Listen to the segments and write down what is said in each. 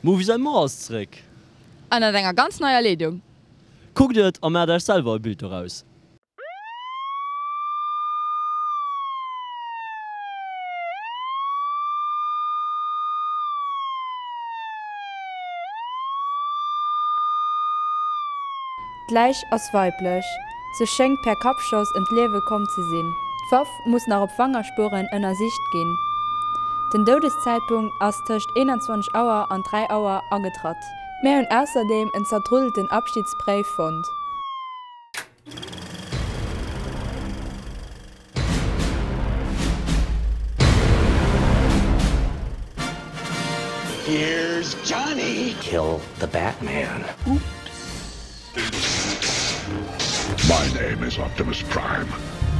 Movies and More ass zeréck! Ënnert enger ganz neier Leedung. Kuckt et a maacht Äech selwer e Bild doraus. D'Läich ass weiblech. Se schéngt per Kappschoss ëm d'Liewe komm ze sinn. D'Waff muss nach op Fangerspueren ënnersicht ginn. Den Doudeszäitpunkt ass tëscht 21 Auer an 3 Auer agetratt. Mär hunn ausserdeem en zertruddelten Abschiedsbréif fonnt. Here's Johnny! Kill the Batman. Oops. My name is Optimus Prime.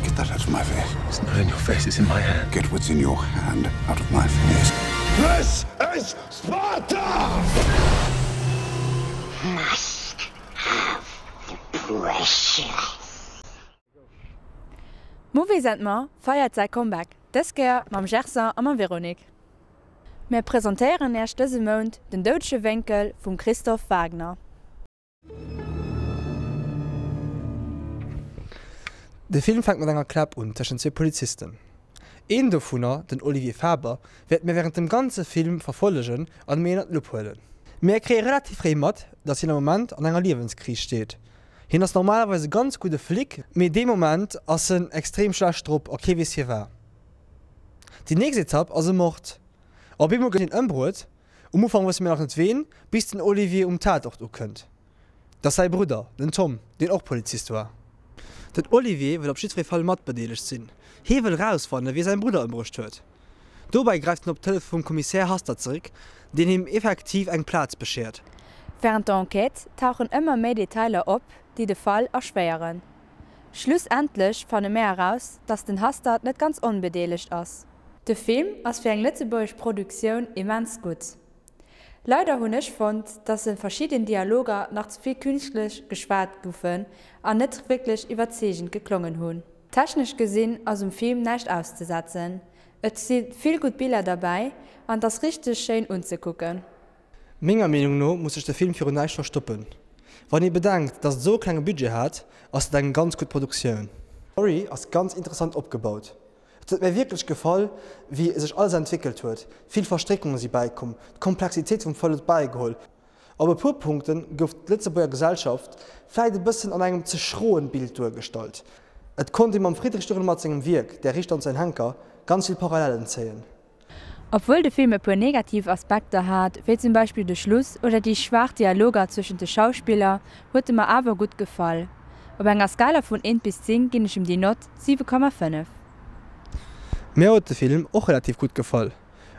Get that out of my face. It's not in your face, it's in my hand. Get what's in your hand out of my face. This is Sparta! Must have the precious. Movies and More feiert säi Comeback, dës Kéier mam Gerson a mam Véronique. Mir presentéieren Iech dëse Mount Den doudege Wénkel vum Christophe Wagner. De Film fänkt mat enger Kläpp un tëschent zwee Polizisten. Een dovunner, den Olivier Faber, wäerte mir wärend dem ganze Film verfollegen an méi ënnert d'Lupp huelen. Mir kréie relativ fréi mat, datt hien am Moment an enger Liewenskris steet. Hien ass normalerweis e ganz gudde Flic, mee dee Moment ass en extrem schlecht drop a kee weess firwat. Déi nächst Etapp ass e Mord. Op eemol gëtt een ëmbruet, um Ufank wësse mir nach net ween, bis den Olivier um Tatort ukënnt. Dat ass säi Brudder, den Tom, deen och Polizist war. Den Olivier wëll op jiddwer Fall matbedeelegt sinn, hie wëll rausfannen, wie säi Brudder ëmbruecht huet. Dobäi gräift en op d'Hëllef vum Kommissär Hastert zeréck, deen him effektiv eng Plaz bescheert. Wärend der Enquête tauchen ëmmer méi Detailer op, déi de Fall erschwéieren. Schlussendlech fanne mär eraus, dass den Hastert net ganz onbedeelegt ass. De Film ass fir eng lëtzebuergesch Produktioun immens gutt. Leider hunn ech fonnt, dass en verschidden Dialoger nach ze vill künstlech geschwat goufen an net wierklech iwwerzeegend geklongen hunn. Technesch gesinn ass um Film näischt auszesetzen, et si vill gutt Biller derbäi an et ass richteg schéin unzekucken. Menger Meenung no muss sech de Film virun näischt verstoppen. Wann ee bedenkt, dass et esou e klenge Budget hat, ass dat eng ganz gutt Produktioun. D'Story ass ganz interessant opgebaut. Et huet mär wierklech gefall, wéi sech alles entwéckelt huet. Vill Verstréckunge si bäikomm, d'Komplexitéit vum Fall huet bäigeholl. Op e puer Punkte gouf d'Lëtzebuerger Gesellschaft vläit e bëssen an engem ze schroen Bild duergestallt. Et konnt ee mam Friedrich Dürrenmatt sengem Wierk Der Richter und sein Henker ganz vill Parallellen zéien. Obwuel de Film e puer negativ Aspekter hat, wéi zum Beispill de Schluss oder déi schwaach Dialoger zwëschent de Schauspiller, huet e mer awer gutt gefall. Op enger Skala vun 1 bis 10 ginn ech em déi Nott 7,5. Mir huet de Film och relativ gutt gefall.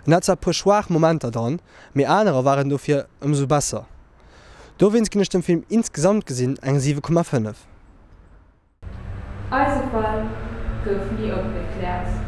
En hat zwar e puer schwaach Momenter dran, mee anerer waren dofir ëmsou besser. Dowéinst ginn ech dem Film insgesamt gesinn eng 7,5. Eise Fall gouf ni opgekläert.